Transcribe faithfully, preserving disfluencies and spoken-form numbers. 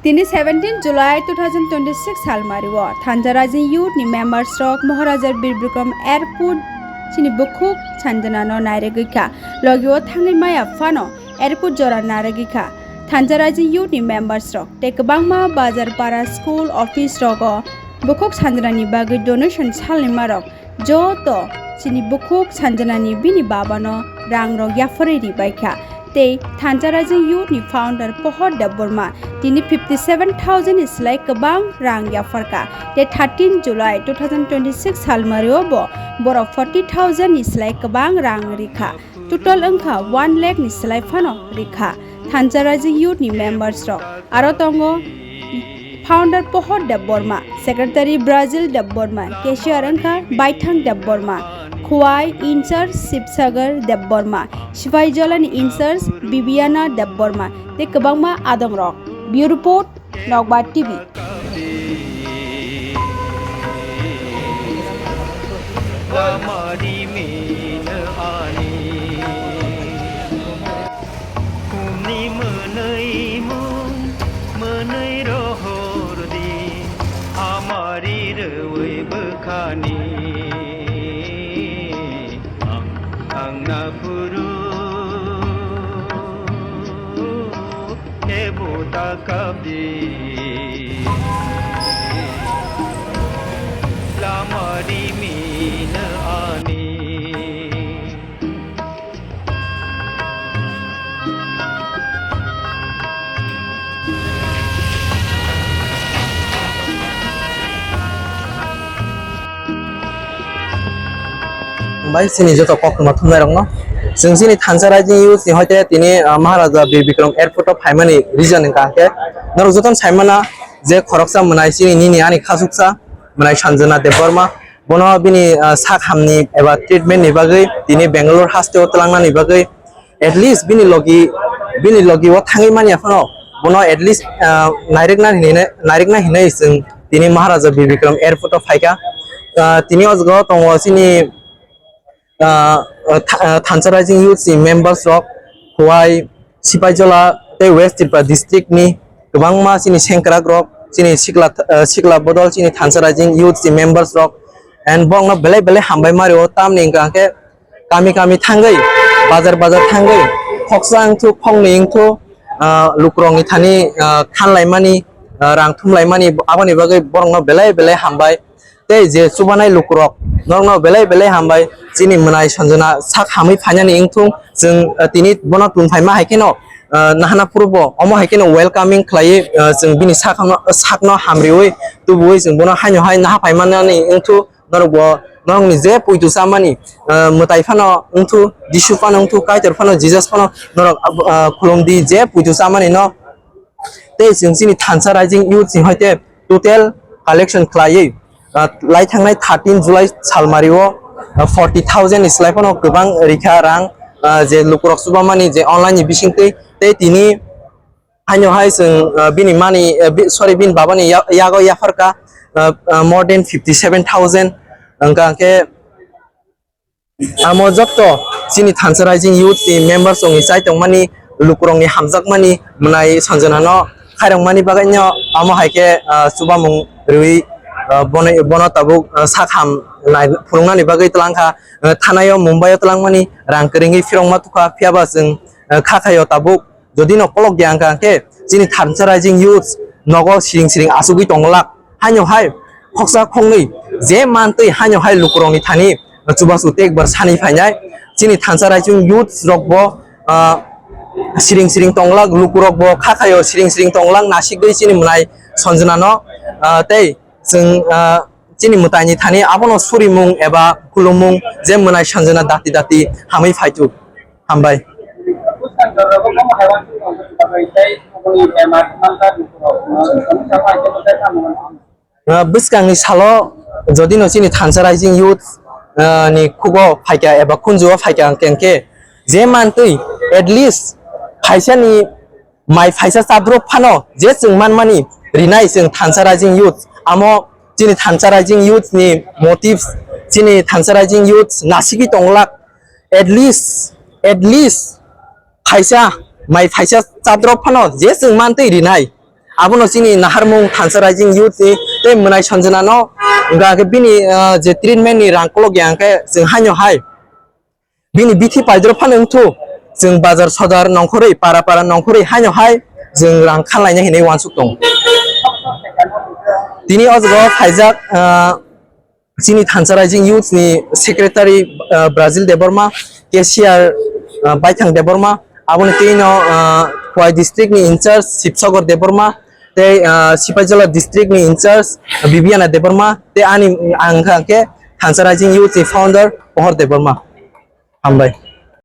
Tini seventeen July two thousand twenty-six salmario Thansa Rising Youth ni members rok Maharaja Bir Bikram Airport chini bukhuk sanjana no nairigwi kha. Logio thangwi maya phano airport jora nairigwi kha. Thansa Rising Youth ni members rok tei kwbangma bazar para school office rogo bukhuk sanjana ni bagwi donation salnima rok joto chini bukhuk sanjanani bini babano rangrok yapharwi ribaikha. Tei Thansa Rising Youth ni founder Pohor Debbarma tini fifty seven thousand ni slai kwbang rang yapharkha. Tei thirteen July two thousand twenty-six salmario bo borok forty thousand ni slai kwbang rang rikha. Total wngkha one lakh ni slai phano rikha. Thansa Rising Youth ni members rok aro tongo founder Pohor Debbarma, secretary Brazil Debbarma, cashier wngkha Baithang Debbarma, Khowai in-charge Sibsagar Debbarma, Sipaijala ni in-charge Bibiana Debbarma tei kwbangma adongrok. Bureau Report, Nokbar T V. Phungni mwnwi mung, mwnwi rohor di, amari rwi bwkhani. Ang, ang na phuru, hebo ta kapdi. Lamari min ani. Bai chini joto koktwma thumnairokno. Chwng chini Thansa Rising Youth ni hoite tini, ah, Maharaja Bir Bikram Airport o phaimani reason wngkha hwnkhe norok jotono saimana je khoroksa mwnai chini nini ani khasuksa mwnai Sanjana Debbarma. Bono bini, ah, sak hamni eba treatment ni bagwi tini Bangalore haste o twlangnani bagwi at least bini logi, bini logi o thangwi manya phano bono at least, ah, nairikna hinwi, nairikna hinwi chwng tini Maharaja Bir Bikram Airport o phaikha. Ah, tini o jaga o tongo chini, ah, ah, tha-, ah, Thansa Rising Youth ni members rok, Khowai, Sipaijala tei West Tripura district ni kwbangma chini sengkrak rok, chini sikla, ah, sikla bodol chini Thansa Rising Youth ni members rok, and borokno belai belai hambai mario, tamni hwnkha khe kami kami thangwi, bazar bazar thangwi, khoksa wngthu, khoknwi wngthu, ah, lukurokni thani, ah, khanlaimani, ah, rang thumlaimani, aboni bagwi borokno belai belai hambai. Tei je chubanai lukurok, norokno belai belai hambai, chini mwnai Sanjana sak hamwi phainani wngthung, chwng, ah, tini bono tun phaima hai kheno, ah, nahana phurubo omo hai kheno welcoming khlaiwi, ah, chwng bini sakno, sakno hamriwi tubuwi chwng bono haino hai naha phaimanani wngthu. Norok bo norokni je puitu chamani, ah, mwtai phano wngthu, Jisu phano wngthu, Kaitor phano, Jesus phano norok, ah, khulumdi je puitu chamani no. Tei chwng chini Thansa Rising Youth ni hoite total collection khlaiwi, ah, lai thangnai thirteen July salmario, ah, forty thousand ni slai phano kwbang rikha rang, ah, je lukurok chubamani je online ni bisingtwi tei tini Haino hai chwng, ah, bini mani, ah, bi-, sorry, bini babani ya-, yago yapharkha, ah, ah, more than fifty seven thousand. Hwnkha hwnkhe amo jotto chini Thansa Rising Youth ni members rokni chai tongmani, lukurokni hamjakmani mwnai Sanjana no khairokmani bagwi no amo hai khe, ah, chubamung rwi, ah, bono, bono tabuk, ah, sakham nai phunuknani bagwi twlangkha, ah, thanaio Mumbai o twlangmani rang kwrwngwi phirokma tukha, phiyaba chwng, ah, kha khaio tabuk. Jodi no kolok ya hwnkha hwnkhe chini Thansa Rising Youth nogo siring siring achugwi tongolak. Haino hai khoksa khoknwi je mantwi haino hai lukurokni thani chubachu tei ekbar sani phainai. Chini Thansa Rising Youth rok bo, ah, siring siring tongolak, lukurok bo kha khaio siring siring tongolak, nasikgwi chini mwnai Sanjana no, ah, tei chwng, ah, chini mwtaini thani abono surimung eba khulumung je mwnai Sanjana dati dati hamwi phaitu. Hambai. Ah, bwskangni salo jodi no chini Thansa Rising Youth, ah, ni khugo phaikha eba khunjuo phaikha hwnkhe je mantwi at least phaisani mai phaisa chabrok phano je chwng manmani rinai chwng Thansa Rising Youth. Amo chini Thansa Rising Youth ni motives, chini Thansa Rising Youth nasigwi tonglak, at least, at least phaisa, mai phaisa chabrok phano je chwng mantwi rinai. Abono chini naharmung Thansa Rising Youth ni tei Mwnai Sanjana no hwnkha khe bini, ah, je treatment ni rang kolok ya hwnkhe chwng haino hai bini bithi paidro phano wngthu, chwng bazar sodar nongkhorwi, para para nongkhorwi haino hai chwng rang khanlaina hinwi uansuk tongo. Tini o jaga o phaijak, ah, chini Thansa Rising Youth ni secretary, ah, Brazil Debbarma, cashier, ah, Baithang Debbarma, aboni twi no, ah, Khowai district ni in charge Sibsagor Debbarma, tei, ah, Sipaijala district ni in charge Bibiana Debbarma, tei ani ang kha khe Thansa Rising Youth ni founder Pohor Debbarma. Hambai.